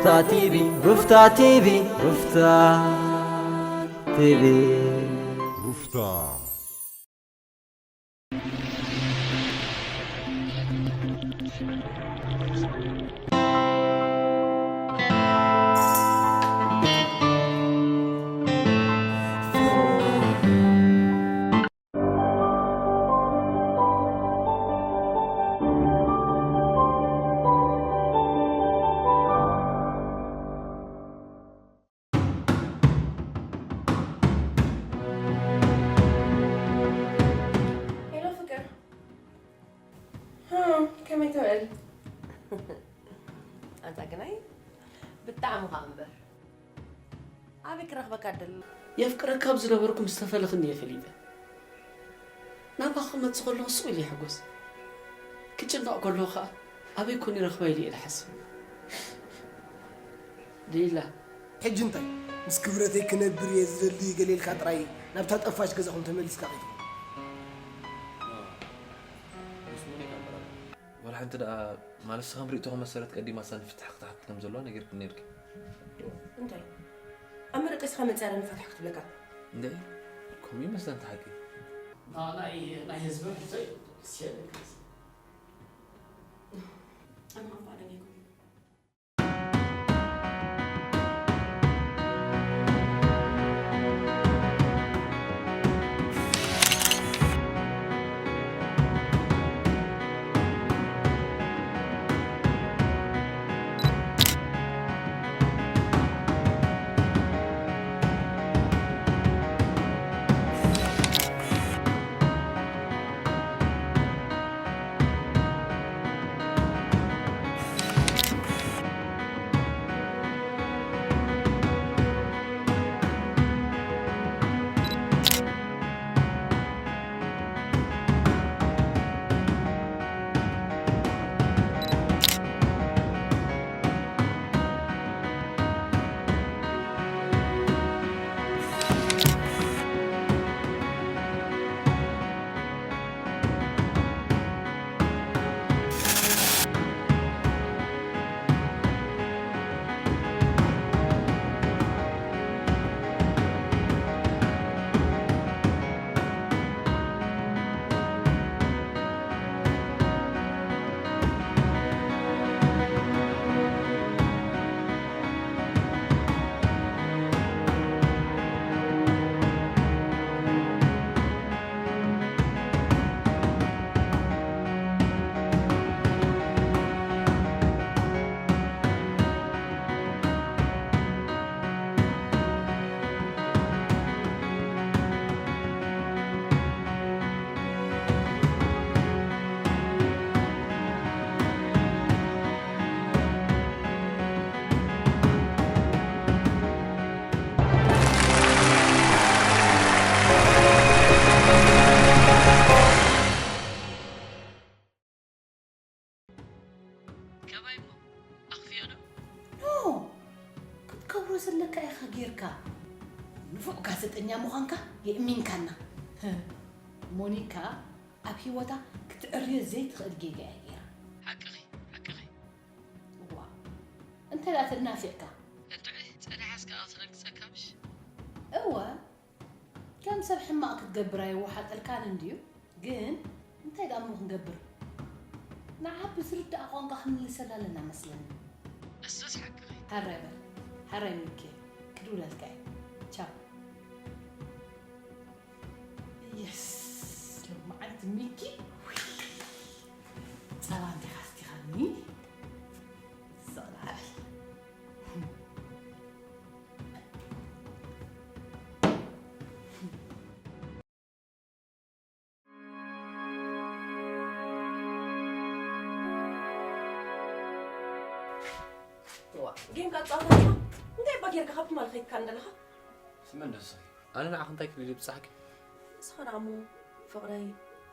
ሩፍታ ቲቪ፣ ሩፍታ ቲቪ፣ ሩፍታ ቲቪ። ሩፍታ። ሄሎ ፍቅር፣ ሃ፣ ከመይ ትውዕል? ኣንታ ግናይ ብጣዕሚ ኸኣ እምበር። ኣበይ ክረኽበካ ደሊ? የፍቅረካ ኣብ ዝነበርኩ ምስ ተፈለኽኒ እየ ፈሊጠ። ናባኻ ክመጽእ ከለኹ ስቕ ኢለ ይሕጎስ። ክጭነቕ ከለኹ ኸኣ ኣበይ ኮን ይረኽባ ኢለ እየ ዝሓስብ። ሌላ። ሕጂ እንታይ? ምስ ክብረተይ ክነብር እየ ዝደሊ ገለ ኢልካ ጥራይ ናብታ ጠፋሽ ገዛኹም ተመሊስካ ከይትኾን። ዋላ ሓንቲ ደኣ፣ ማለት፣ ንስኻ ከም ርእይቶኻ መሰረት ቀዲማ እሳ ንፍትሒ ክትሓትት ከም ዘለዋ ነጊርክኒ ነይርኪ። እንታይ? ኣብ መደቀሲኻ መጺኣ ንፈትሓ ክትብለካ? እንደ፣ ከምኡ ይመስለኒ እቲ ሓቂ። ናይ፣ ናይ ህዝቢ ሕቶ እዩ። ደስ ይብል። ኣነ ኸኣ ደንጊኹ። ከማይ እሞ ኣኽፊኦ ዶ? ኖ፣ ክትገብሮ ዘለካ ኢኻ ጌርካ። ንፉዕ ጋዜጠኛ ምዃንካ የእሚንካና። ሞኒካ ኣብ ህይወታ ክትዕርዮ ዘይትኽእል ጌጋ እያ ጌራ። ሓቅኺ፣ ሓቅኺ። እዋ፣ እንታይ ደኣ ተናፊዕካ? እንድዒ፣ ጸኒሓስ ከኣ ክትረግጸካ ምሽ? እወ፣ ከም ሰብ ሕማቕ ክትገብር ኣይወሓጠልካን እንድዩ፣ ግን እንታይ ደኣ እሞ ክንገብር? ንዓ ብዝርዳእ ቋንቋ ክንምልሰላ ኣለና መስለኒ። እሱስ ሓቅኺ። ሕራይ በል፣ ሕራይ ሚኪ፣ ክድውለልካ እየ። ቻው። የስ፣ ሎማዓንቲ ሚኪ፣ ውይ፣ ጸባ እንዲኻ ኣስቲኻኒ። ስቕ ደኣ በል። እዋ፣ ጌምካ ትጻወት ኣለኻ? እንታይ እባ ጌርካ ካብ ትማሊ ከይትካን ዘለኻ? ስመን ደስ ኣነ ንዓኺ እንታይ ክብል ይብጻሕኪ? ንስኻ ደኣ እሞ ፍቕረይ፣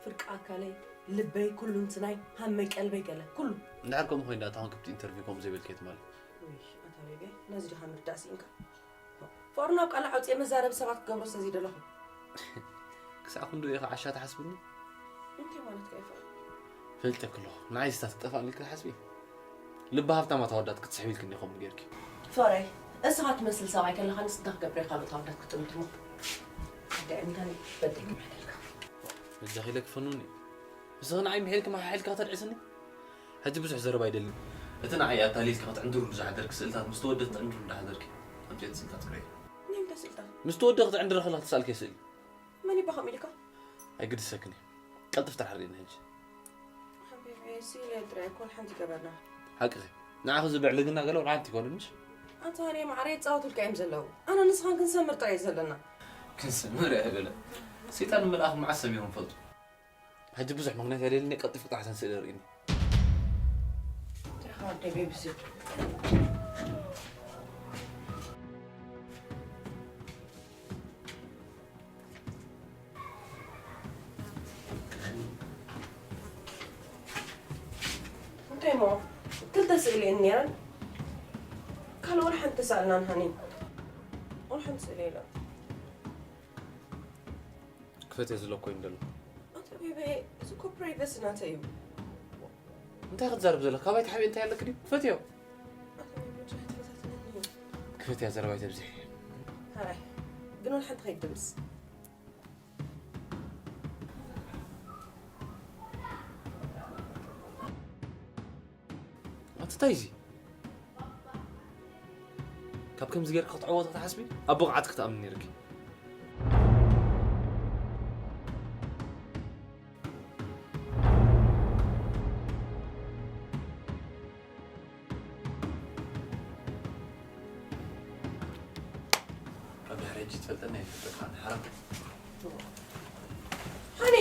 ፍርቂ ኣካለይ፣ ልበይ፣ ኩሉ እንትናይ፣ ሃመይ፣ ቀልበይ ገለ፣ ኩሉ። እንድሕር ከምኡ ኮይንዳ እታ ክንክብቲ ኢንተርቪው ከምኡ ዘይበልኪ ትማሊ። ውይ፣ ኣታ ቤቤ፣ ነዚ ድኻ ምርዳእ ስኢንካ? ፍቕሪ ናብ ቃል ኣውጽኤ መዛረቢ ሰባት ክገብሮ ስለ ዘይደለኹ። ክሳዕ ክንድኡ ኢኻ ዓሻ ትሓስብኒ? እንታይ ማለትካ እዩ ፍቕሪ? ፈልጠኪ ኣለኹ። ንዓይ ስታት ክጠፋእኒ ኢልኪ ትሓስቢ? ልቢ ሃብታማት ኣወዳት ክትስሕቢ ኢልክኒ ከምኡ ጌርኪ። ፋራይ፣ እስኻ ትመስል ሰብኣይ ከለኻ ንስኻ ክገብር ኢኻ ካልኦት ኣወዳት ክጥምትሙ። ኣዳእምካኒ በደይ ክምሕደልካ። በጃኺ ኢለ ክፈኑኒ። እስኺ ንዓይ ምሒልኪ መሓሒልካ ከተድዕስኒ? ሕጂ ብዙሕ ዘረባ ኣይደልን። እቲ ንዓይ ኣታሊልኪ ክትዕንድሩሉ ዝሓደርኪ ስእልታት ምስ ተወደት ትዕንድሩሉ እንዳሓደርኪ ኣምፅኦ ስእልታት ክርኢ። ናይ እንታይ ስእልታት? ምስ ተወደ ክትዕንድሪ ከለኺ ተሳልኪ ስእሊ። መን ይባኸም ኢልካ? ኣይግድሰክን እዩ። ቀልጥፍ ተሓርየኒ ሕጂ። ሓቢቢ፣ ስኢለ ጥራይ እኮ ሓንቲ ይገበርና። ሓቅኺ። ንዓኺ ዝብዕል ግና ገለ ወላ ሓንቲ ይኮነ ምሽ? ኣንታ ሃኒ ማዕረ ይጻወቱልካ እዮም ዘለዉ። ኣነ ንስኻን ክንሰምር ጥራይ እዩ ዘለና። ክንሰምር እያ ገለ። ሰይጣን መልኣኽ መዓስ ሰሚሮም ፈልጡ። ሕጂ ብዙሕ ምኽንያት የድልየኒ፣ ቀልጢፍ ቁጥራሕተን ስእሊ ርእኒ። እንታይ ኸ ወደይ ቤቢ ስድ? እንታይ እሞ ክልተ ስእሊ እየን ነይረን። ካልእ ወላ ሓንቲ ተሳእልናን ሃኒ። ወላ ሓንቲ ስእሊ የለን። ክፈትዮ ዝለኮ እዩ እንደሎ። ኣንተ ቤቢ፣ እዚ እኮ ፕራይቨሲ ናተይ እዩ። እንታይ ክትዛረብ ዘለካ? ካባይ ተሓቢእ እንታይ ኣለክ ድዩ? ክፈትዮ። ኣንተ ቤቢ፣ ብዙሕ ተፈታትነኒ። ክፈትያ ዘረባ ኣይተብዝሒ። ሃራይ፣ ግን ወላ ሓንቲ ከይትድምስ። ኣቲ እንታይ እዚ? ካብ ከምዚ ጌርካ ክትዕወት ክትሓስቢ ኣብ ብቕዓት ክትኣምኒ ነይርኪ። ኣብ ድሕሪ ሕጂ ትፈልጠኒ ኣይፈልጠካን፣ ሓራ። ሃኒ!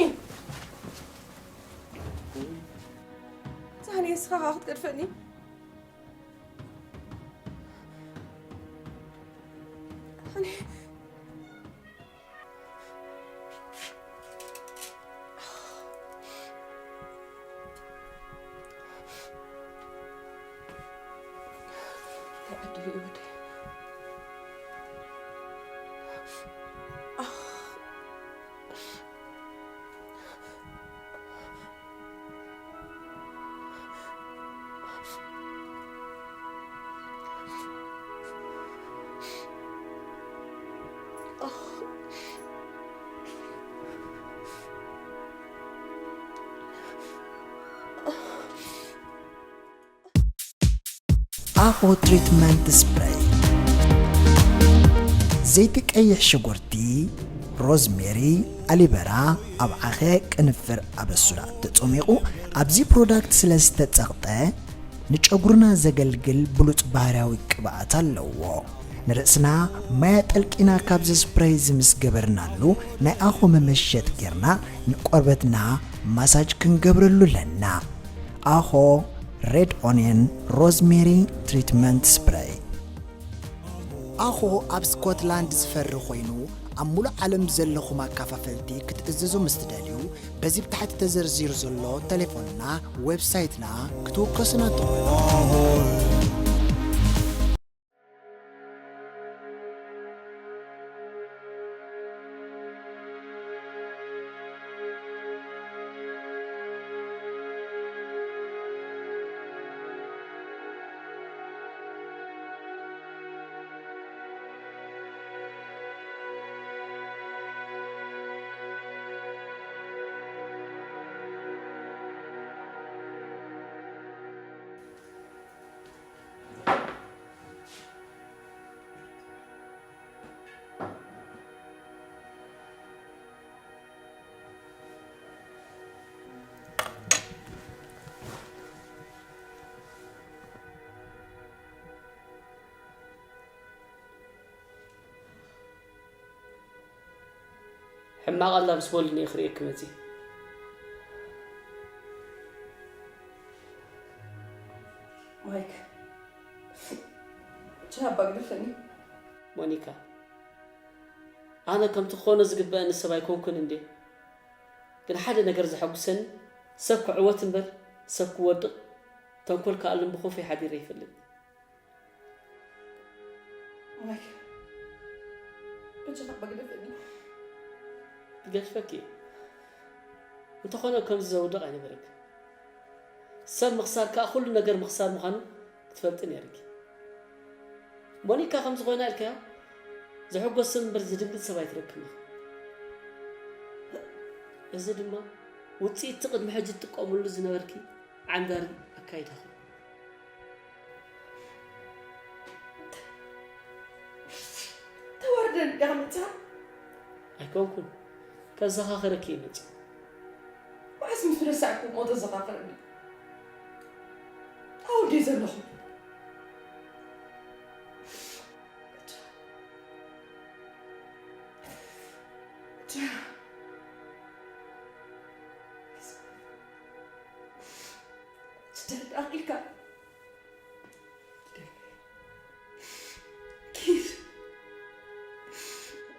ሃኒ፣ እስኻ ኸኣ ክትገድፈኒ? ሃኒ! እንታይ ዕድል እዩ ወደይ? ኣኾ ትሪትመንት ስፕሬይ፣ ዘይቲ ቀይሕ ሽጉርቲ፣ ሮዝሜሪ፣ ኣሊበራ፣ ኣብ ዓኸ ቅንፍር ኣበሱራ ተጸሚቑ ኣብዚ ፕሮዳክት ስለ ዝተጸቕጠ ንጨጉርና ዘገልግል ብሉጽ ባህርያዊ ቅብኣት ኣለዎ። ንርእስና ማይ ኣጠልቂና ካብዚ ስፕሬይ እዚ ምስ ገበርናሉ ናይ ኣኾ መመሸጥ ጌርና ንቆርበትና ማሳጅ ክንገብረሉ ኣለና። ኣኾ ሬድ ኦንየን ሮዝሜሪ ትሪትመንት ስፕሬይ። ኣኾ ኣብ ስኮትላንድ ዝፈሪ ኮይኑ ኣብ ሙሉእ ዓለም ዘለኹም ኣካፋፈልቲ ክትእዘዙ ምስ ትደልዩ በዚ ብታሕቲ ተዘርዚሩ ዘሎ ተሌፎንና ዌብሳይትና ክትውከሱና ትኽእሉ። ሕማቕ ኣላ ምስ በሉኒ እየ ክርእየኪ መጺእ። ማይክ፣ ቻባ ግደፈኒ። ሞኒካ፣ ኣነ ከምቲ ክኾኖ ዝግበአኒ ሰብ ኣይኮንኩን እንዴ? ግን ሓደ ነገር ዘሐጉሰኒ፣ ሰብ ክዕወት እምበር ሰብ ክወድቕ፣ ተንኮል ክኣልም ብኾፈይ ሓዲረ ይፈልጥ። ማይክ፣ በጃኻ እባ ግደፈኒ። ይገድፈኪ እየ። እንተኾነ ከምዚ ዘውድቕ ኣይነበረክን። ሰብ ምኽሳር ከኣ ኩሉ ነገር ምኽሳር ምዃኑ ትፈልጢ ነይርኪ። ሞኒካ ከም ዝኾነ ኢልካዮ ዝሕጎስ ሰብ እምበር ዝድንግጽ ሰብ ኣይትረክብን ኢኻ። እዚ ድማ ውጽኢት እቲ ቅድሚ ሕጂ ትጥቀምሉ ዝነበርኪ ዓምዳሪ ኣካይዳኹም። ተዋርደን ዲኻ መጺኻ? ኣይኮንኩን። ከዘኻኽረኪ እየ መጺኡ። መዓስ ምስ ረሳዕኩ እሞ ተዘኻኽረኒ? ኣወደይ ዘለኹም። ትደርዳኺልካ። ኪድ።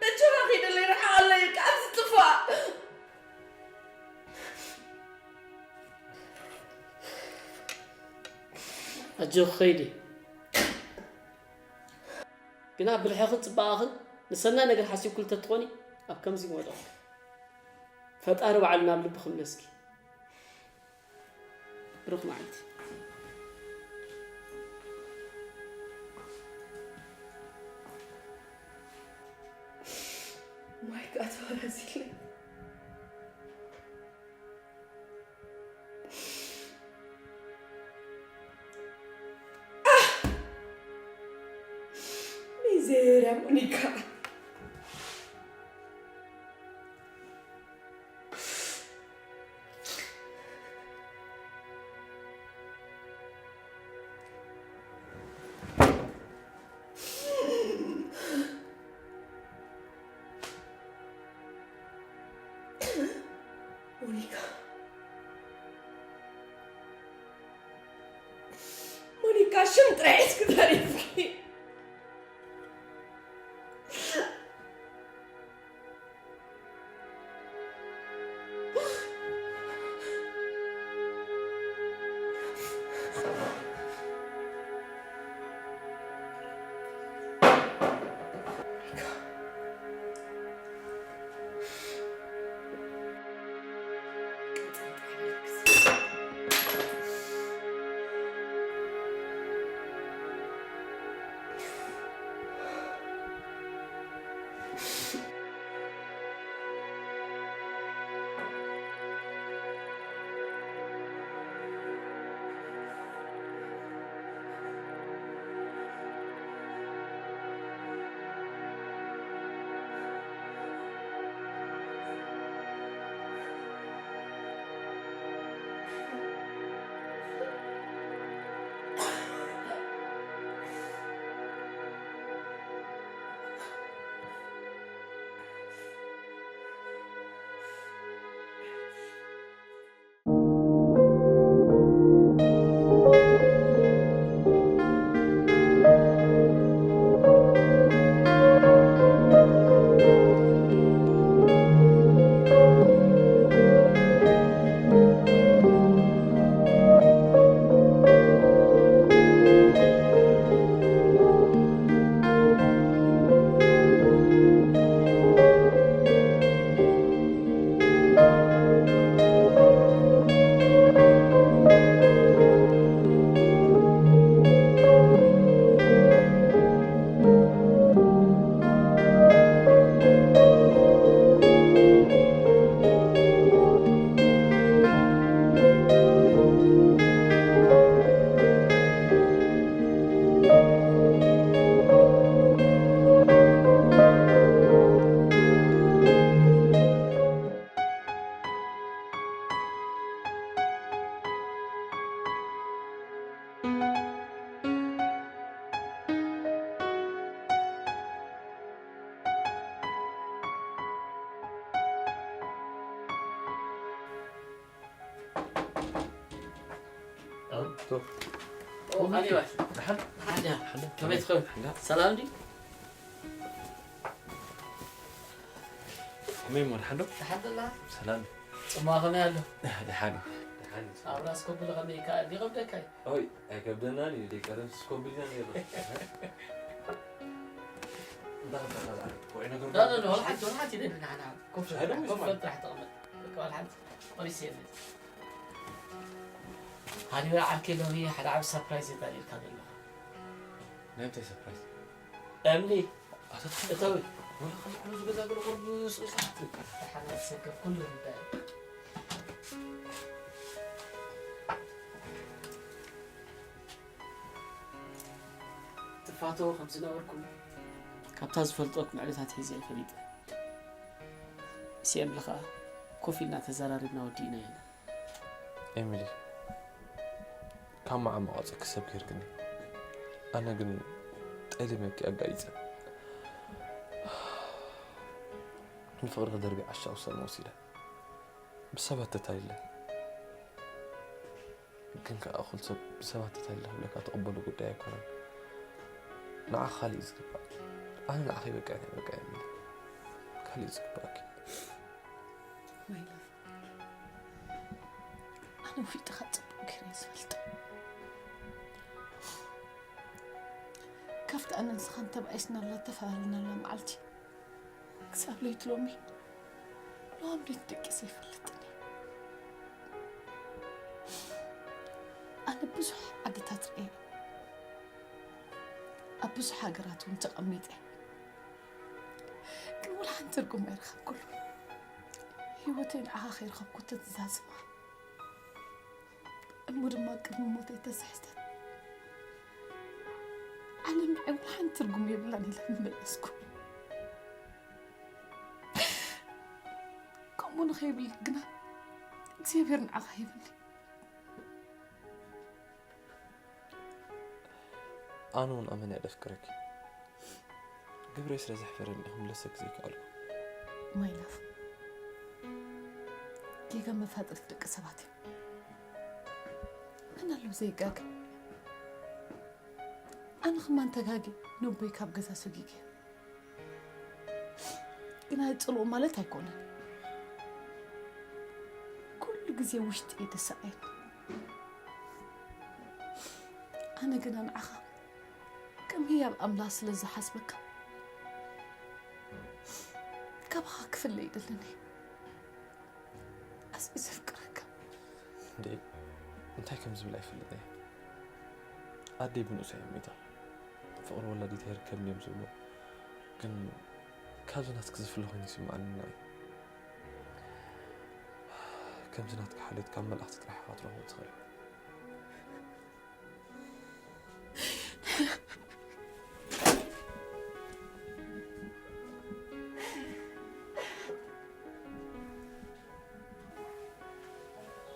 በጀኻ ኺደለይ ርሓቕ ኣለይ፣ ካብዚ ጥፋእ። ኣጆኺ ኸይዲ። ግና ብልሕኽን ጽባቐኽን ንሰናይ ነገር ሓሲብኩ እንተትኾኒ ኣብ ከምዚ ምወደቕኩ። ፈጣሪ ባዕሉ ናብ ልብኺ ይምለስኪ። ብሩኽ መዓልቲ። ማይ ከኣ ተወረዚለይ። ሚዜርያ ሞኒካ። ሞኒካ፣ ሞኒካ፣ ሽም ጥራይ ሒዝኪ ተሪፍኪ። ከመይ ትኸውን? ሰላም ድዩ? ከመይ እሞ፣ ደሓን ዶ? ደሓን ደላ? ሰላም። ጽማዋ ከመይ ኣሎ? ደሓን እዩ። ደሓን እዩ። ኣብ ራስ ኮብለ ከመይ ይከኣል? ይኸብደካ እዩ? ኦይ፣ ኣይከብደናን እዩ። ደይ ቀደም ስኮብልና ነይሩ። እንታይ ከ ተኸላ? ወይ ነገር ዳ፣ ዳ፣ ዳ፣ ወላ ሓንቲ፣ ወላ ሓንቲ ይደሊ ንዓና። ኮፍ፣ ሻሂ ዶ ኮፍ ወይስ ማይ? ጥራሕ ተቐመጥ። በቃ ወላ ሓንቲ። ቆሪስ የለ። ሃኒ ዓርከይ ሎሚ ሓደ ዓቢ ሰርፕራይዝ እየ ጠሪርካ ዘለኹ። ናይ እንታይ ሰርፕራይዝ? እምኒ። ኣታ እታዊ። ወላ ከም ኩሉ ዝገዛ ገለ ቁርብ ስቕስቕ ትብል። ሓና ዝሰከፍ ኩሉ እንታይ? ትፋተዎ ከም ዝነበርኩም ካብታ ዝፈልጠኩም ዕለታት ሒዘ እየ ፈሊጠ። ሲኤምሊ ኸኣ ኮፍ ኢልና ተዘራሪብና ወዲእና ኢና። ኤሚሊ፣ ካብ መዓመቕ ኣውጺእኪ ሰብ ጌርክኒ። ኣነ ግን ጠሊመኪ ኣጋይጸ። ንፍቕሪ ክደርቢ ዓሻ ውሳነ ወሲደ። ብሰባት ተታሊለ። ግን ከኣ እኹል ሰብ ብሰባት ተታሊለ ክብለካ ትቕበሎ ጉዳይ ኣይኮነን። ንዓኺ ካልእ እዩ ዝግባእ። ኣነ ንዓኺ ይበቅዕን ኣይበቅዕን የለን። ካልእ እዩ ዝግባኣኪ። My love፣ ኣነ ውሽጥኻ ጽቡቕ ገይረ እየ ዝፈልጦ። ካብቲ ኣነ ንስኻን ተባኢስናላ ተፈላለናላ መዓልቲ ክሳብ ለይቲ ሎሚ፣ ሎሚ ደቂሰ ኣይፈልጥን እየ። ኣነ ብዙሕ ዓድታት ርእየ፣ ኣብ ብዙሕ ሃገራት እውን ተቐሚጠ፣ ግን ወላ ሓንቲ ትርጉም ኣይረኸብኩሉ። ህይወተይ ንዓኻ ከይረኸብኩ ተተዛዝማ፣ እሞ ድማ ቅድሚ ሞተይ ተስሕተት። ዓለም ንዓይ ወላ ሓንቲ ትርጉም የብላን ኢለ ምመለስኩ። ከምኡ ንኸይብል ግና እግዚኣብሔር ንዓኻ ሂብኒ። ኣነ እውን ኣመና እየ ደፍቅረኪ። ግብረይ ስለ ዘሕፈረኒ እየ ክምለሰኪ ዘይከኣልኩ። My love፣ ጌጋ መፋጥርቲ ደቂ ሰባት እዮም። መን ኣሎ ዘይጋገ? ኣነ ከማን ተጋግየ ነቦይ ካብ ገዛ ሰጊገ። ግን ኣይጽልኦ ማለት ኣይኮነን። ኩሉ ግዜ ውሽጢ እየ ተሰቃየት። ኣነ ግና ንዓኻ ከም ህያብ ኣምላኽ ስለ ዝሓስበካ፣ ካባኻ ክፍለ ኣይደልን እየ። ኣዝየ ዘፍቅረካ። እንዴ፣ እንታይ ከም ዝብል ኣይፈልጥን እየ። ኣደይ ብንኡስ እያ ሞይታ። ፍቕሪ ወላዲት ኣይርከብን እዮም ዝብሉ። ግን ካብዚ ናትኪ ዝፍለ ኮይኑ ይስምዓኒ ንዓይ። ከምዚ ናትኪ ሓልዮት ካብ መላእኽቲ ጥራሕ ኢኻ ክትረኽቦ ትኽእል።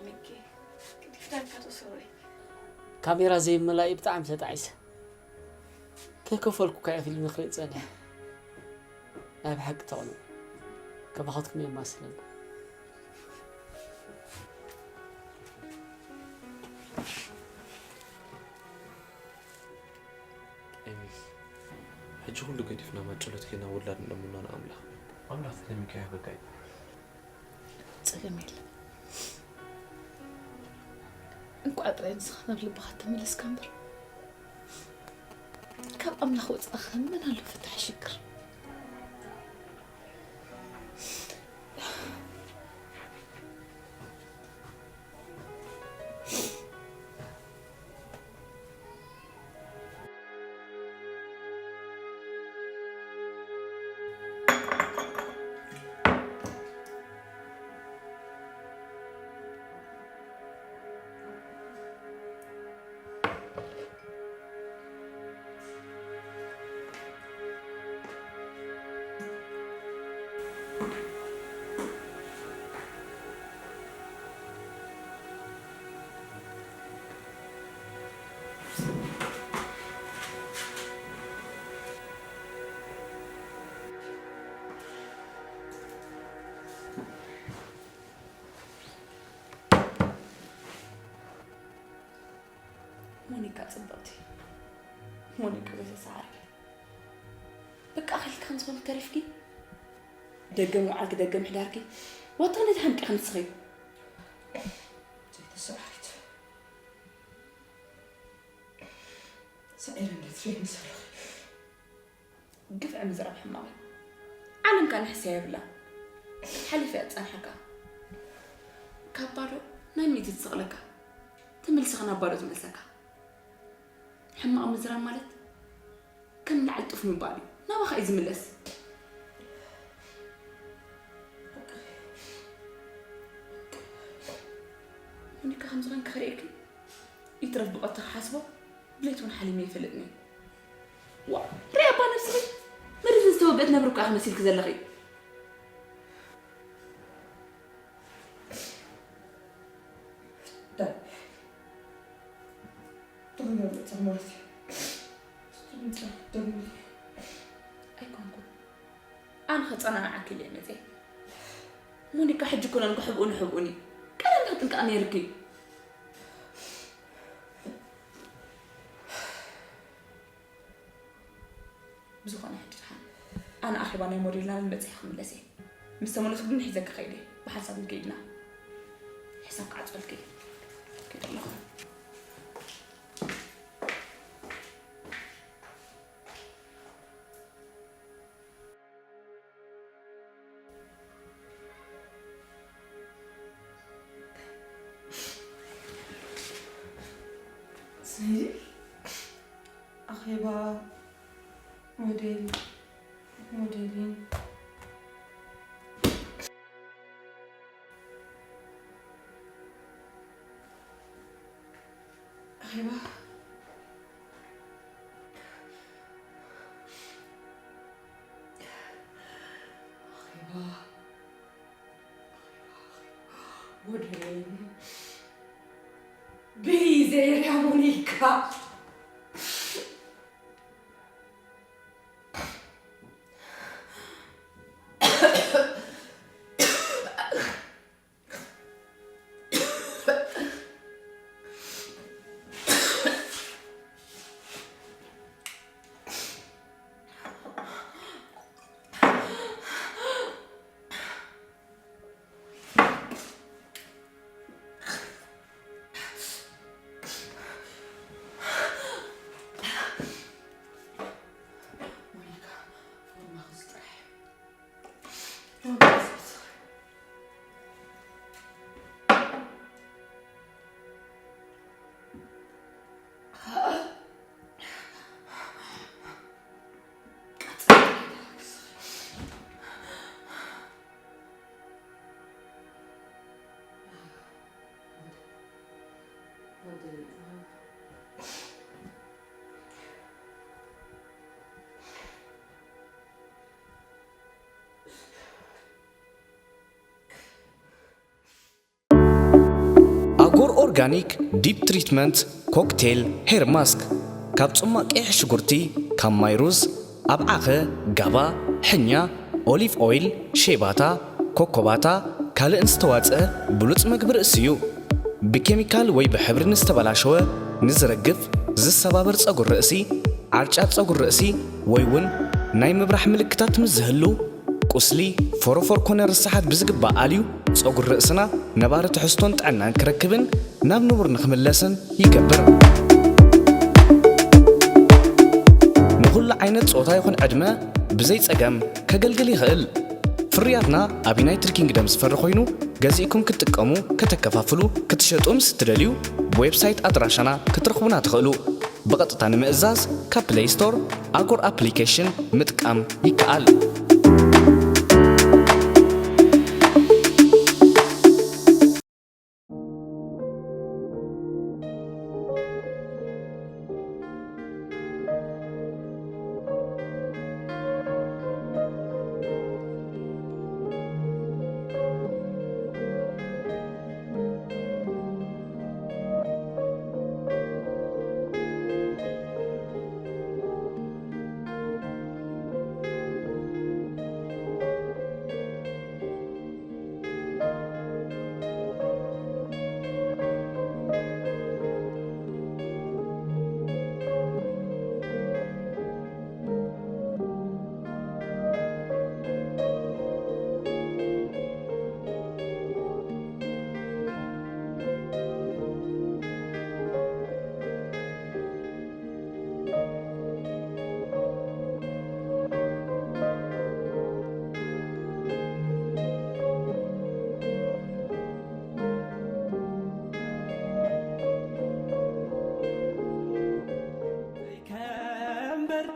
ሚኪ፣ ገዲፍናካ ዶ ሰብኣይ? ካሜራ ዘይምላእዩ ብጣዕሚ ተጣዒሰ። ከይከፈልኩ እኳ እየ ፊልም ክርኢ ጸኒሐ። ናይ ብሓቂ ተቕንኡ። ከማኻትኩም እዮም ማስለና። ኤሚል፣ ሕጂ ኩሉ ገዲፍና ማጨሎት ጌና ውላድ ንለምኖ ንኣምላኽ። ኣምላኽ ተለሚካ ይህበካ እዩ። ጸገም የለን። እንቋዕ ጥራይ ንስኻ ናብ ልብኻ ተመለስካ እምበር፣ ካብ ኣምላኽ ወጻኢ ከ መን ኣሎ ፍታሕ ሽግር? ሞኒካ ጽብቕቲ፣ ሞኒካ ዘይተሰዓሪ። በቃ ኣኺልኪ ከም ዝኾነ ተሪፍኪ። ደገ ምውዓልኪ፣ ደገ ምሕዳርኪ። ዋታ ነቲ ሓንቂኺ ንስኺ። ዘይተሰዓሪት። ሰዒረ እንደ ትሪኒ ዘለኺ። ግፍዒ ምዝራብ ሕማቕ እዩ። ዓለም ከኣ ንሕስያ የብላን። ሓሊፋ እያ ትጸንሓካ። ካብ ባዶ ናብ ሚእቲ ትስቕለካ። ተመሊስኻ ናብ ባዶ ትመልሰካ። ሕማቕ ምዝራብ ማለት ንላዕሊ ጡፍ ምባል እዩ። ናባኻ እዩ ዝምለስ። ሞኒካ ከም ዝኾን ክኽርእየኪ ይትረፍ ብቐትሪ ክሓስቦ ብለይቲ እውን ሓሊመ ይፈልጥኒ። ዋ፣ ርኣይ ኣባ ነብስኺ፣ መርዚ ዝተወግአት ነብሪ እኮ ኢኺ መሲልኪ ዘለኺ። ዳይ፣ ትኽክል፣ ጽማት፣ ትኽክል፣ ኣይኮንኩን። ኣነ ኸጸናንዓኪ ኢለ መጸ። ሞኒካ ሕጂ ኮነ እንኳ ሕብኡኒ፣ ሕብኡኒ። ቀደም ክትጥንቀቂ ነይርኪ። ብዝኾነ ሕጂ ደሓን ኣነ ኣኼባ ናይ ሞዴልና ልመጽእ ክምለስ እየ። ምስ ተመለስኩ ግን ሒዘኪ ከይደ እየ። ብሓንሳብ ንከይድና። ሕሳብ ክዓጽወልኪ እየ። ከይደ ኣለኹ። ስለዚ ኣኼባ ሞዴል ሞዴሊን ኣኼባ ኣኼባ ሞዴሊን ብይ ዘይርያ ሞኒካ። ኣጎር ኦርጋኒክ ዲፕ ትሪትመንት ኮክቴል ሄር ማስክ፣ ካብ ጽማቕ ቀይሕ ሽጉርቲ፣ ካብ ማይ ሩዝ፣ ኣብዓኸ፣ ጋባ፣ ሕኛ፣ ኦሊቭ ኦይል፣ ሼባታ፣ ኮኮባታ፣ ካልእን ዝተዋጽአ ብሉጽ መግቢ ርእሲ እዩ። ብኬሚካል ወይ ብሕብሪ ንዝተበላሸወ፣ ንዝረግፍ፣ ዝሰባበር ጸጉሪ ርእሲ፣ ዓርጫ ጸጉሪ ርእሲ ወይ እውን ናይ ምብራሕ ምልክታት ምስ ዝህሉ፣ ቁስሊ፣ ፎሮፎር ኮነ ርሳሓት ብዝግባእ ኣልዩ፣ ጸጉሪ ርእስና ነባሪ ትሕዝቶን ጥዕናን ክረክብን ናብ ንቡር ንኽምለስን ይገብር። ንኹሉ ዓይነት ጾታ ይኹን ዕድመ ብዘይ ጸገም ከገልግል ይኽእል። ፍርያትና ኣብ ዩናይትድ ኪንግደም ዝፈሪ ኮይኑ፣ ገዚእኩም ክትጥቀሙ፣ ከተከፋፍሉ፣ ክትሸጡ ምስ እትደልዩ፣ ብዌብሳይት ኣድራሻና ክትረኽቡና ትኽእሉ። ብቐጥታ ንምእዛዝ ካብ ፕለይ ስቶር ኣጎር ኣፕሊኬሽን ምጥቃም ይከኣል።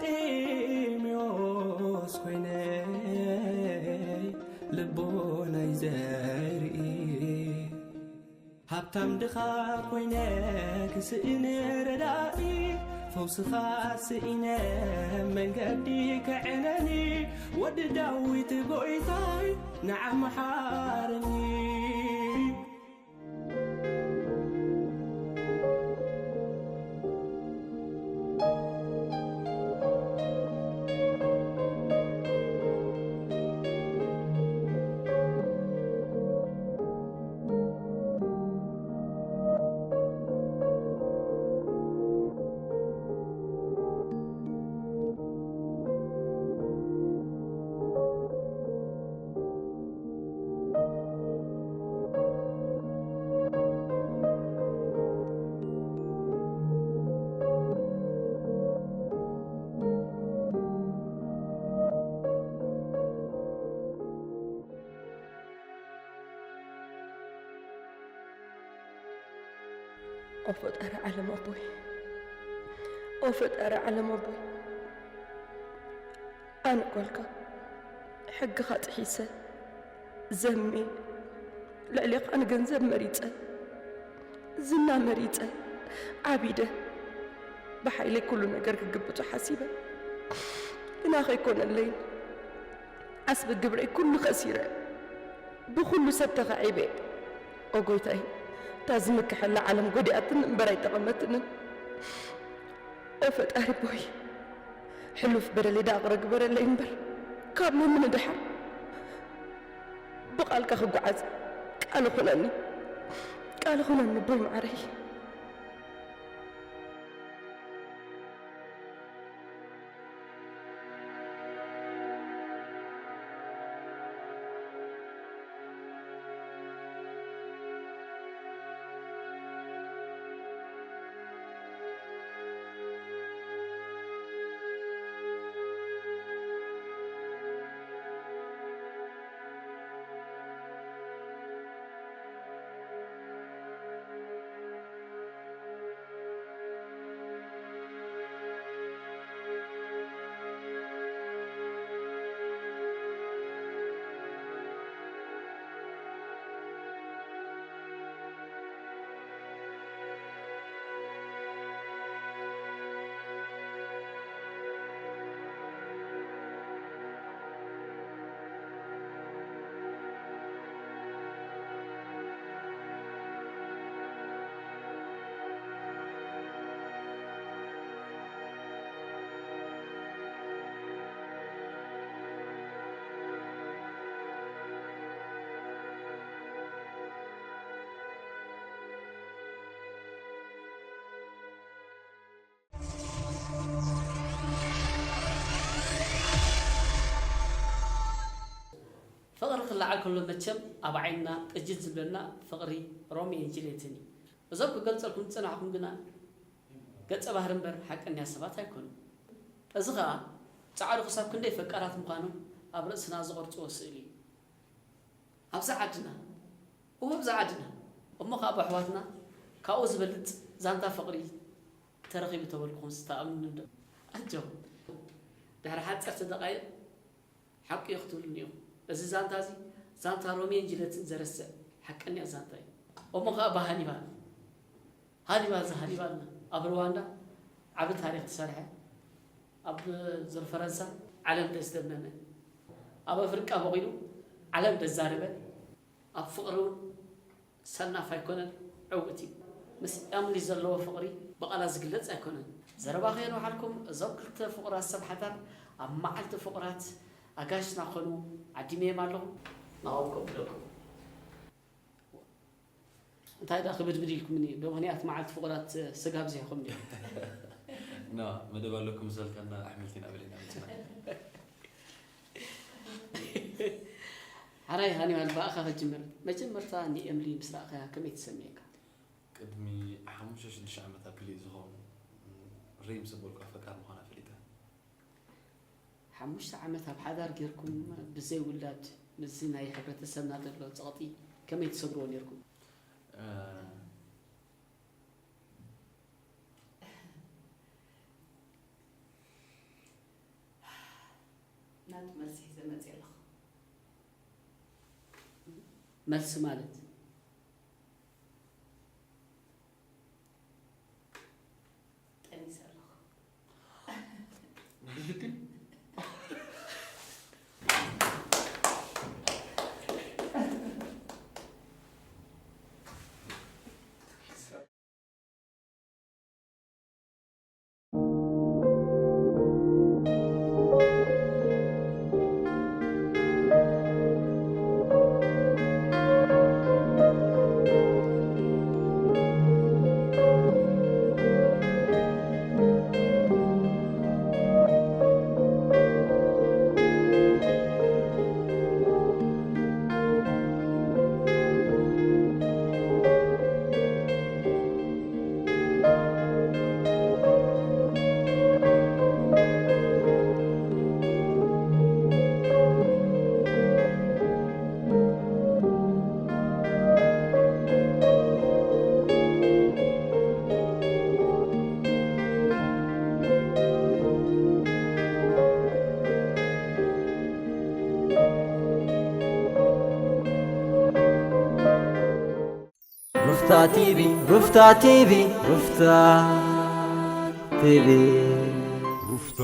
ጢሜዎስ ኮይነ ልቦናይ ዘርኢ፣ ሃብታም ድኻ ኮይነ ክስእን ረዳኢ፣ ፈውስኻ ስኢነ መንገዲ ከዕነኒ፣ ወዲ ዳዊት ጎይታይ ንዓ መሓረኒ። ኦ ፈጣሪ ዓለም ኣቦይ፣ ኦ ፈጣሪ ዓለም ኣቦይ፣ ኣነ ጓልካ ሕግኻ ጥሒሰ ዘሜ፣ ልዕሌኻ ንገንዘብ መሪጸ፣ ዝና መሪጸ፣ ዓቢደ፣ ብሓይለይ ኩሉ ነገር ክግብቶ ሓሲበ፣ ግና ከይኮነለይን ዓስቢ ግብረይ ኩሉ ከሲረ፣ ብኹሉ ሰብ ተኻዒበ። ኦ ጎይታይ፣ እታ ዝምክሐላ ዓለም ጎዲኣትኒ እምበር ኣይጠቐመትንን። ኦ ፈጣሪ ቦይ፣ ሕሉፍ በደለይ ደኣ ቅረ ግበረለይ እምበር፣ ካብ ሎሚ ንደሓር ብቓልካ ክጓዓዝ ቃል ኹነኒ፣ ቃል ኹነኒ ቦይ መዓረይ። ፍቕሪ ክለዓል ከሎ መቸም ኣብ ዓይንና ጥጅል ዝብለና ፍቕሪ ሮሜዮን ጁልየትን እዩ። እዞም ክገልጸልኩም ዝጸናሕኩም ግና ገጸ ባህሪ እምበር ሓቀኛ ሰባት ኣይኮኑን። እዚ ኸኣ ጻዕሩ ክሳብ ክንደይ ፈቃራት ምዃኖም ኣብ ርእስና ዝቐርጽዎ ስእሊ እዩ። ኣብዛ ዓድና፣ እወ ኣብዛ ዓድና፣ እሞ ኸኣ ብኣሕዋትና ካብኡ ዝበልጽ ዛንታ ፍቕሪ ተረኺቡ ተበልኩኹምስ ትኣምኑኒ ዶ? ኣጆኹም። ድሕሪ ሓጸርቲ ደቓይቕ ሓቁ እየ ክትብሉኒ ኢኹም። እዚ ዛንታ እዚ ዛንታ ሮሜዮን ጁልየትን ዘረስዕ ሓቀኛ ዛንታ እዩ። እሞ ኸኣ ብሃኒባል፣ ሃኒባል እዚ ሃኒባልና ኣብ ሩዋንዳ ዓቢ ታሪኽ ዝሰርሐ፣ ኣብ ዙር ፈረንሳ ዓለም ደዝደመመ፣ ኣብ ኣፍሪቃ በቒሉ ዓለም ደዛረበ፣ ኣብ ፍቕሪ እውን ሰናፍ ኣይኮነን፣ ዕውት እዩ። ምስ ኤምሊ ዘለዎ ፍቕሪ ብቓላት ዝግለጽ ኣይኮነን። ዘረባ ከየንውሓልኩም፣ እዞም ክልተ ፍቑራት ሰብ ሓዳር ኣብ መዓልቲ ፍቑራት ኣጋይሽና ክኾኑ ዓዲመዮም ኣለኹ። ናብኦም ከብለኩም። እንታይ ደኣ ክብድብድ ኢልኩምኒ? ብምኽንያት መዓልቲ ፍቑራት ስጋ ኣብዚሕኩም ድዩ? ና፣ መደብ ኣለኩም መሰልካና ኣሕምልቲ ኢና በሊዕና መጺና። ሓራይ ሃኒባል፣ ብኣኻ ክጅምር። መጀመርታ ንኤምሊ ምስ ረኣኻያ ከመይ ተሰሚዕካ? ቅድሚ ሓሙሽተ ሽዱሽተ ዓመት ኣቢሉ እዩ ዝኸውን፣ ሪም ዘበልኳ ፈቃር ምዃና ፈሊጠ። ሓሙሽተ ዓመት ኣብ ሓዳር ጌርኩም ብዘይ ውላድ ምስዚ ናይ ሕብረተሰብና ዘሎ ጸቕጢ ከመይ ትሰግርዎ ኔርኩም? እ፣ መልሲ ሒዘ መፅእ ኣለኹ። መልሲ ማለት ጠኒሰ ኣለኹ። ሩፍታ ቲቪ ሩፍታ ቲቪ ሩፍታ ቲቪ ሩፍታ